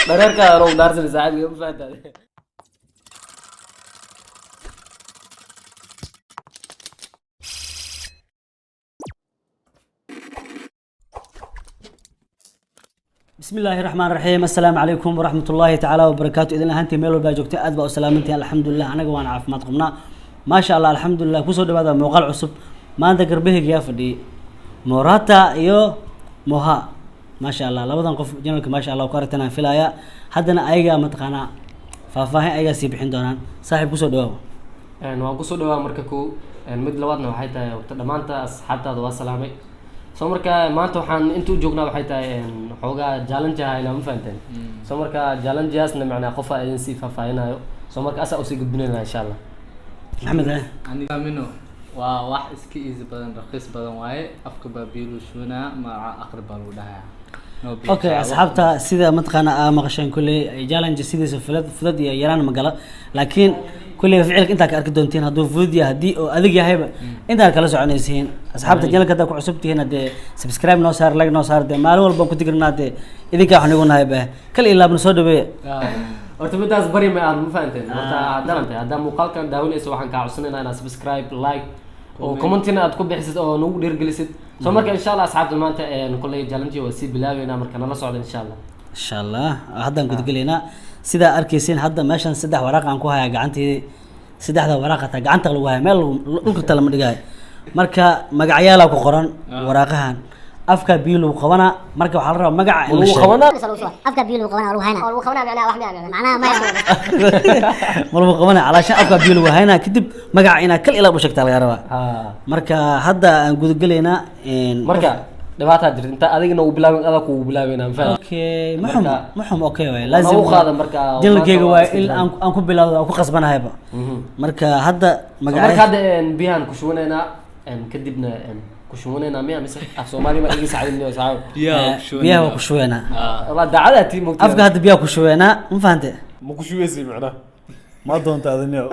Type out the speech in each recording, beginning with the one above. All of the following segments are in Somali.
Dhareerka anuu daarsan saaxiibkay, ma fahantaade? Bismi illaahi raxmaan raxiim. Assalaamu calaykum waraxmat ullaahi tacaala wabarakaatu. Idin ahaantii meel walbaa joogta aad baa u salaamantihin. Alxamdulilah, anaga waan caafimaad qabnaa, maasha Allah, alxamdulilah. Kusoo dhawaada muuqaal cusub. Maanta garbaheygayaa fadhiyay Morata iyo Moha, maasha Allah. Labadan qof janalka, maasha Allah, ku aragtan aan filayaa. Haddana ayagaa mataqaanaa faahfaahin ayagaa sii bixin doonaan. Saaxiib, kusoo dhawaaw. Waan kusoo dhawaa marka kow. Mid labaadna waxay tahay horta dhammaanta asxaabtaada waa salaamay. Soo marka maanta waxaan inta u joognaa waxay tahay xoogaa challenge haynaa, ma fahanteen? Soo marka challengeaasna macnaa qofa idin sii faahfaahinayo. Soo marka asaa usii gudbinayna, insha Allah. Maxamed, eh. Aniga amino waa wax iska easy badan, raqiis badan waaye. Afka baa biyo lagu shubanaa, magaca aqri baa lagu dhahayaa. No biyo. Okay, asxaabta, sida mataqaana aa maqasheen, kulley challenge sidiisa fudud fudud iyo yaraan magala, laakiin kulley ficilka intaa ka arki doontiin hadduu fudud yahay, haddii oo adag yahayba intaa kala soconaysiin. Asxaabta channelka haddaa ku cusub tihiin, haddee subscribe noo saar, like noo saar. Dee maalin walba ku digirnaa, dee idinkaa waxaan igu nahay be kal iyo laabna soo dhaweeya. Horta midaas bari ma aad, ma fahanteen? Horta haddaan tahay haddaa muuqaalkan daawanayso, waxaan kaa codsanaynaa inaad subscribe, like oo commentina aad ku bixisid oo nagu dhiirgelisid. Soo marka insha Allah asxaabta maanta kolley challenge waa sii bilaabeynaa, marka nala socda, insha Allah. Insha Allah haddaan gudagelaynaa. Sidaa arkaysiin hadda meeshan saddex waraaq aan ku hayaa gacantii. Saddexda waraaq hataa gacanta lagu haya, meel dhulka tala ma dhigaayo. Marka magacyaalaa ku qoran waraaqahan, afka biyo lagu qabanaa. Marka waxaa la rabaa magaca in la lagu sheego. Qabanaa. Afka biyo lagu qabanaa, lagu haynaa oo lagu qabanaa, macnaha wax miyaa macnaha maya? Ma lagu qabanaa, calaashan afka biyo lagu haynaa, kadib magaca inaad kal ilaa u sheegtaa laga rabaa. Ha. Marka hadda aan gudagelaynaa. Marka dhibaataa jirta inta adigna uu bilaabin, adaa kugu bilaabeynaa, ma fahanteen? Okay, ma xum. Marka- Ma xum, okay waay, laazim nagu qaada marka. channelkeyga maanta waa waa iska in jiraan. aan ku bilawdo, aan ku qasbanahayba. Marka hadda So magacyo marka hadda biyahan ku shubanaynaa, kadibna ku shubanaynaa miya mise af Soomaali ma iga sacdin saxaab? Biyaha waa ku shubeynaa. Waa daacada tii mogtaa. Afka hadda biyaha ku shubeynaa, ma fahante? Ma ku shubaysay macnaha? Ma doonta adinio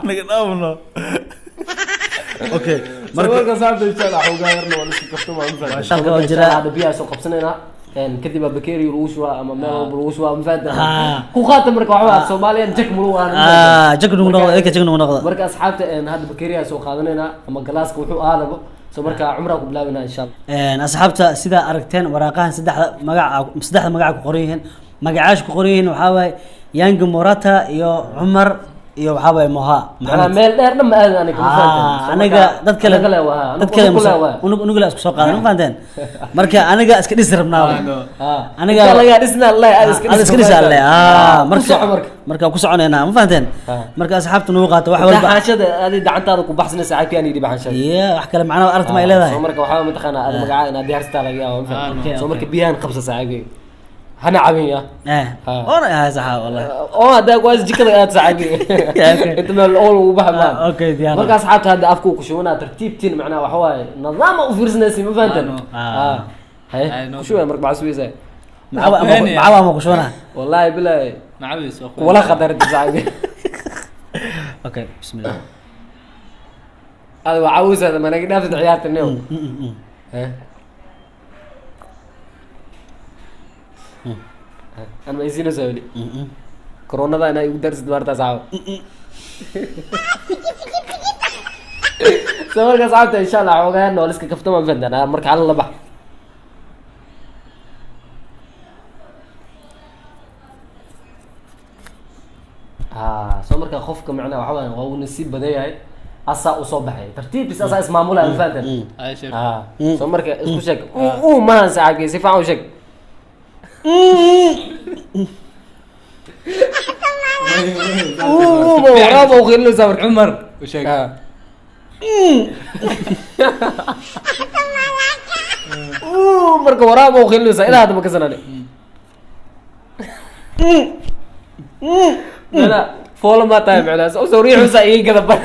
naga dhaafno. Okay, marka marka saabta insha Allah xoogaa yarna waa la iska kafto, waa ma fahanteen? Halka oo jira. Hadda biyaha soo qabsanaynaa, kadib baa bakeeri lagu shubaa ama meel walba lagu shubaa, ma fahanteen? Ah. Ku qaata marka waxba af Soomaaliyan jak mulu aan. Ah, jag nugu noqda idinka, jag nugu noqda. Marka asxaabta hadda bakeeriyaa soo qaadanaynaa ama galaaska wuxuu aadaba. Soo marka cumraa ku bilaabanaa, insha Allah. Asxaabta, sidaa aragteen waraaqahan saddexda magaca, saddexda magaca ku qoran yihiin, magacaasha ku qoran yihiin waxaa waaye Yangi Morata iyo Cumar iyo waxaa waaye Moha macnaa Maxamed. Meel dheer dhan ma aadan aniga, ma fahanteen? Ah, Soo aniga marka- dad kale anaga le waa dad kale anagu le waa. Unugu le isku soo qaadan, ma fahanteen? Marka aniga iska dhisi rabnaaba. Ah. Aniga- Inta lagaa dhisnaa le aad iska Aad iska dhisi alle, ah. Marka Marka ku soco marka. Marka ku soconaynaa, ma fahanteen? Ah. Marka asxaabta nugu qaata wax walba walba. Xaanshada adi gacantaada ku baxsanaysa saaxiibkii aan yidhi baxanshada. Iya, wax kale macnaha aragta ma ay leedahay. Soo marka waxaa mataqaanaa aad magacaa inaad diyaarsataa laga yaaba, ma fahanteen? Okay, soo okay. Marka biyahan qabsa saaxiibkay, hana cabin ya. Eh. Ah. Oona ahay saxaab wallahi. Oo hadda waas jikada aad saaxiibkay. Okay. Inta meel ool ugu baxa ma. Ah, okay, diyaar. Marka asxaabta hadda afku ku shubanaa tartiibtiin, macnaha waxa waaye nidaam u fiirsanaysa, ma fahanteen? Ah. Ah. Hay. Ay, no. Ku shubay marka maxaa sugaysaa? Macawa ama macawa ama ku shubana. Wallahi bilahi. Macawis waa wala khatarta saaxiibkay. Okay, bismillah. Ada waa caawisa ma naga dhaaftid ciyaarta new. Eh, an ma isiinaysaa weli koronada inaa igu darsid maarta asxaab? So marka asxaabta insha Allah xoogaa nool iska kaftama, ma fahanteen? Marka hala la bax. Ha, soo marka qofka macnaha waxa waaye waa uu nasiib badan yahay, asaa usoo baxay tartiibtiis, asaa ismaamulaya, ma fahanteen? Ay sheeg. Ha, soo marka isku sheeg uu maahan saaxiibkay, si fiican u sheeg. Uu ma waraaba u qiilinaysaa marka. Cumar u sheeg. Ha. Uu marka waraaba u qiilinaysaa ilaa hadda ma kasanani. Macnaa foolo ma tahay, macnaa soo soo riixusaa iga gada bar.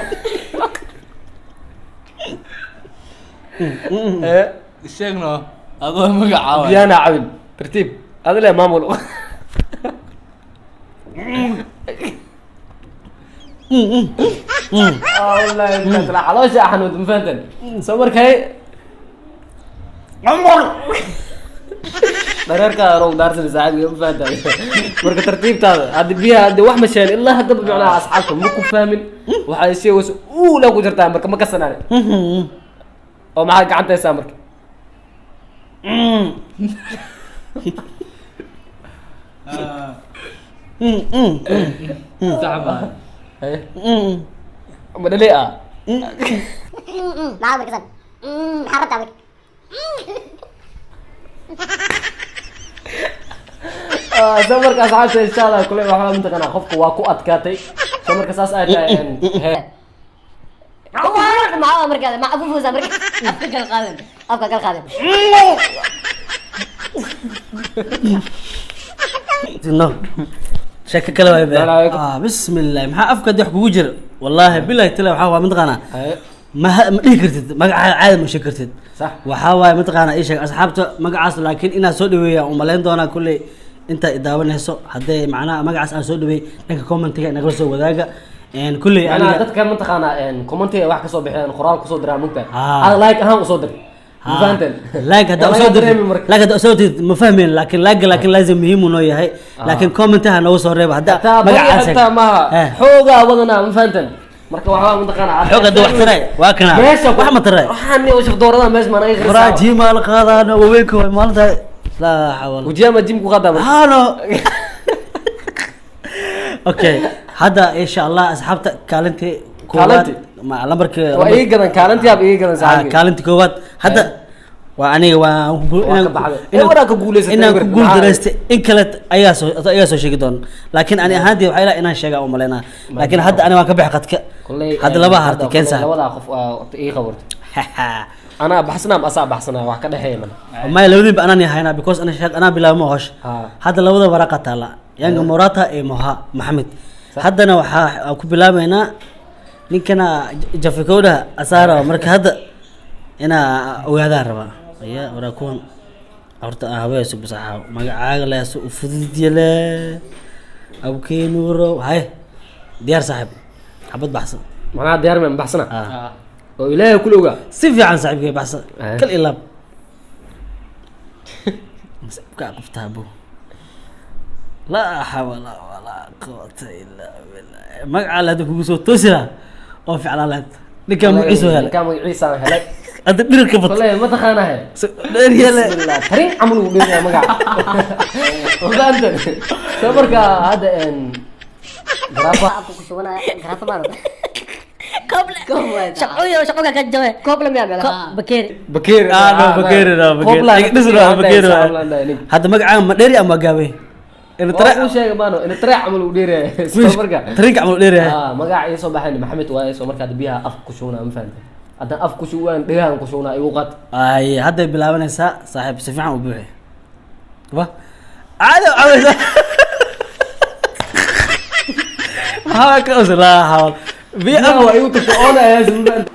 Eh. Sheegno adoo magacaaba. Biyana cabin tartiib adile maamul. Ah, wallahi billahi caloosha xanuun, ma fahanteen? Soo markay Dhareerkaada roog daarsan saaxiibka, ma fahantahay? Marka tartiibtaada hadda biyaha hadda wax ma sheegin ilaa haddaba, macnaha asxaabta ma ku fahmin. Waxay sheegaysa uula ku jirtaa, marka ma kasanaane oo maxaa gacanta haysaa marka? Sax baa. Haye. Ma dhali ah? Maxaa markasan? Maxaa rabtaa marka? So marka asxaabta, insha Allah kule waxaa mataqaanaa qofka waa ku adkaatay. So marka saas ay tahay he. Maxaa marka? Maxaa fufuusa marka? Afka kala qaadan. Afka kala qaadan. No, sheeko kale waay be. La, la, ah, bismillah, maxaa afka wax kugu jira? Wallaahi billahi tala, waxaa waa mataqaanaa Haye. ma dhihi kartid magaca caadi, ma sheegi kartid. Sax. Waxaa waaye mataqaanaa, ii sheeg asxaabta magacaas, laakiin inaad soo dhaweeya u malayn doonaa kulley intaa idaawanayso. Hadday macnaha magacaas aan soo dhaweey, dhanka commentiga nagala soo wadaaga. Kulley macnaha aniga dadka mataqaanaa commentiga wax kasoo bixiyaan, qoraal kusoo diraan mugtahay. Ah. Ada like ahaan usoo dir, ma fahanteen? Like hadda Waa usoo laga dirtid dareemi marka. Like hadda usoo dirtid ma fahmeyn, laakiin like laakiin laazim muhiim uu noo yahay, laakiin commentaha noogu soo reeba hadda hataa bari magacaas. Hataa maaha. Eh. Xoogaa badanaa, ma fahanteen? Marka waxaa mataqaanaa xoog hadda wax taray waa kana. Meesha wax ma taray. Waxaan ni shaf doorada meesha ma naga waraa qirsaa. Jimaa la qaadaano waaweynka waay maalinta, laa xawla. Wajiyaa ma jim ku qaadaa marka? Hano, okay, hadda insha Allah asxaabta kaalintii koowaad. Kaalintii? Ma lambarka? Waa ii gadan kaalintii, ab ii gadan Ah, saaxiibkay. Kaalintii koowaad hadda waa aniga, waa Waa ka baxday. Waraa ka guuleysatay, inaan ku eber. guuldareystay in kale ayaa soo sheegi doona, laakiin ani ahaantii waxay ilaa inaan sheegaa u malaynaa, laakiin hadda ani waan ka bixi qadka. Kolley, hadda laba hartay keen saaxiib. Labadaa qof waa horta ii qabarto. Anaa baxsanaa ama asaa baxsanaa, wax ka dhexeeya mana? Maya, labadiinba anaan yahaynaa, because ana sheeg anaa bilaabmo hawsha. Ah. Hadda labada waraqa taala Yanga Morata iyo Moha Maxamed. Haddana waxaa ku bilaabeynaa ninkana Jafikowda asaara. Marka hadda inaa ogaadaan rabaa aya waraa kuwan horta aan habeeso basaxa magacaaga leeso u fudud yale abkeenuuro. Hay, diyaar saaxiib, xabad baxsan. Macnaha diyaar ma baxsana? Ah. Oo ilaahay kula ogaa. Si fiican saaxiibkay, baxsan. Eh. Kal ilaab ka qabtaa bu, laa xawla walaa quwata illaa billah. Magaca la hadda kugu soo toosi lahaa oo ficlaa lahayd ninkaa magaciisu helay. Ninkaa magaciisaan helay. Hadda dhirirka bad. Kolley ma taqaanahe. Dheer yele. Bismillah, tarin camal uu dheeryahay magaca, ma fahanteen? So marka hadda garaafa. Afka ku shubanaya garaafa maano. Koob shaqooyo shaqo ka jawe. Koob la miyaa meel? Koob bakeeri. Bakeeri. Ah, no, bakeeri, no, bakeeri. Dhis no, bakeeri waay. Hadda magacaaga ma dheeri ama gaabay? Ina waa kuu sheega maano ina tarin camal uu dheeryahay. So marka tarinka camal u dheeryahay. Ah, magaca ii soo baxay Maxamed waaye. Soo marka hadda biyaha afka ku shubnaa, ma fahantay? Haddaan af ku shubaan, dhegahan ku shubnaa, igu qaad. Ay, hadday bilaabanaysaa saaxiib, si fiican u buuxi ba, caadi u cabaysaa. Maxaa ka us, laa xawl biyo. Biyaha waa igu tagtay oona ayaa ma fahantay?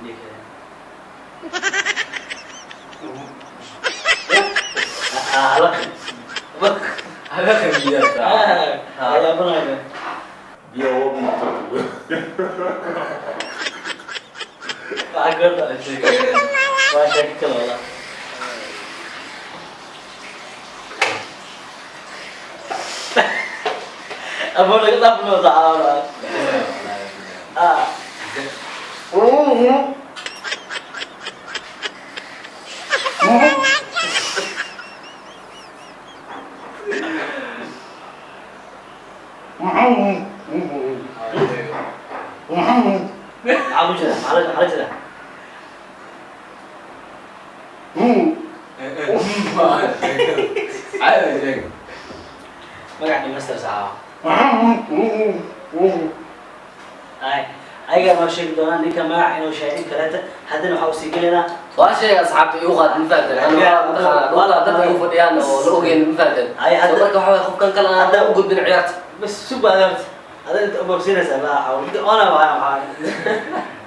Ayaga noo sheegi doonaa ninka magaca inuu sheegay in kaleeta. Haddana waxaa usii gelaynaa Waa sheega asxaabta, igu qaad, ma fahanteen? Ana waa mataqaanaa dhulka dadka igu fadhiyaan oo la ogeyn, ma fahanteen? Ay, soo marka waxaa waye qofkan kale aan u gudbin ciyaarta. Bas suba adaart adaa inta uboobsinaysaa, laa xawl inta oona waa waxaa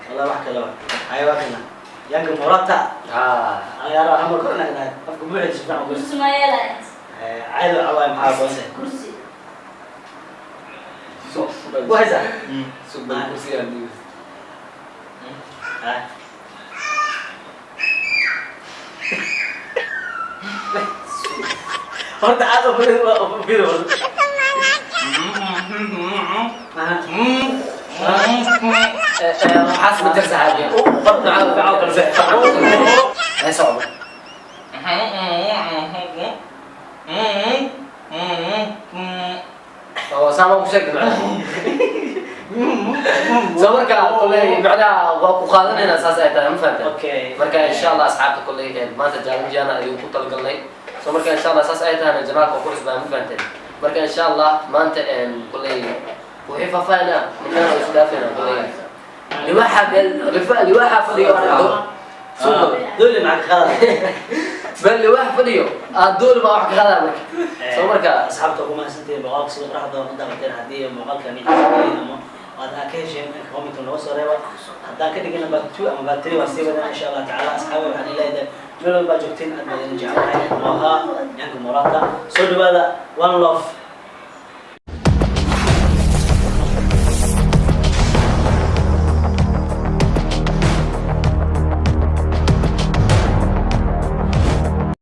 wallah wax kale waa. Ay, waa kana Yanka Morata. Ah. Ayaara amar korna inaad afka buuxi si fiican u Kursi ma yeelay? Caadi u cawaay, maxaa goonse? Kursi. Wahaysa. Sugbal kursiga aan dhiibay. Ah. Horta aad u fiiri horta. Waxaas ma jir saxaabi. Hay socdo. Oo saama ku sheegay macnaha. Soo marka koley macnaha waa ku qaadanaynaa, saas ay tahay, ma fahanteen? Okay. Marka insha Allah asxaabta koley maanta challenge-ana ayuu ku talagalnay. Soo marka insha Allah saas ay tahayna janaalka waa ku cusbaa, ma fahanteen? Marka insha Allah maanta koley wixii faahfaahinaa ninkaan waa isu dhaafayna. Koley liwaxa meel liwaxa fadhiyo suuqa. Dooli maxaa ka qaadaya? Bal liwax fadhiyo aad dooli baa wax ka qadaa marka. Soo marka asxaabta, ku mahadsantihiin muuqaalka sida quruxda badan u daawateen. Haddii muuqaalkani xiiseeyeen ama aad ka hesheen, comment nooga soo reeba. Haddaan ka dhigana part 2 ama part 3, waan sii wadana insha Allah tacaala. Asxaabi, waxaan ilaahay meel walbaa joogteen aad baa idin jecelahay. Moha yanka Morata, soo dhawaada. One love.